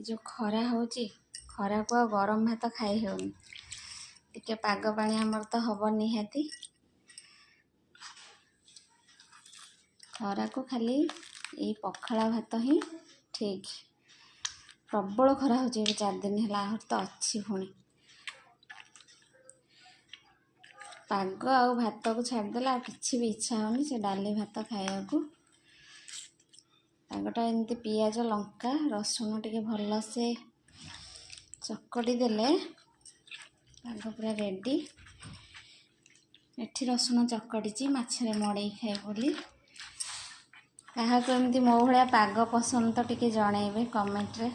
ଏ ଯେଉଁ ଖରା ହେଉଛି, ଖରାକୁ ଆଉ ଗରମ ଭାତ ଖାଇ ହେଉନି। ଟିକେ ପାଗ ପାଣି ଆମର ତ ହେବ ନିହାତି। ଖରାକୁ ଖାଲି ଏଇ ପଖାଳ ଭାତ ହିଁ ଠିକ୍। ପ୍ରବଳ ଖରା ହେଉଛି ଏବେ 4 ଦିନ ହେଲା, ଆହୁରି ତ ଅଛି ପୁଣି। ପାଗ ଆଉ ଭାତକୁ ଛାଡ଼ିଦେଲେ ଆଉ କିଛି ବି ଇଚ୍ଛା ହେଉନି ସେ ଡାଲି ଭାତ ଖାଇବାକୁ। ପାଗଟା ଏମିତି ପିଆଜ, ଲଙ୍କା, ରସୁଣ ଟିକେ ଭଲସେ ଚକଟି ଦେଲେ ପାଗ ପୁରା ରେଡ଼ି। ଏଠି ରସୁଣ ଚକଟିଛି ମାଛରେ ମଡ଼େଇ ଖାଏ ବୋଲି। କାହାକୁ ଏମିତି ମୋ ଭଳିଆ ପାଗ ପସନ୍ଦ ତ ଟିକେ ଜଣେଇବେ କମେଣ୍ଟରେ।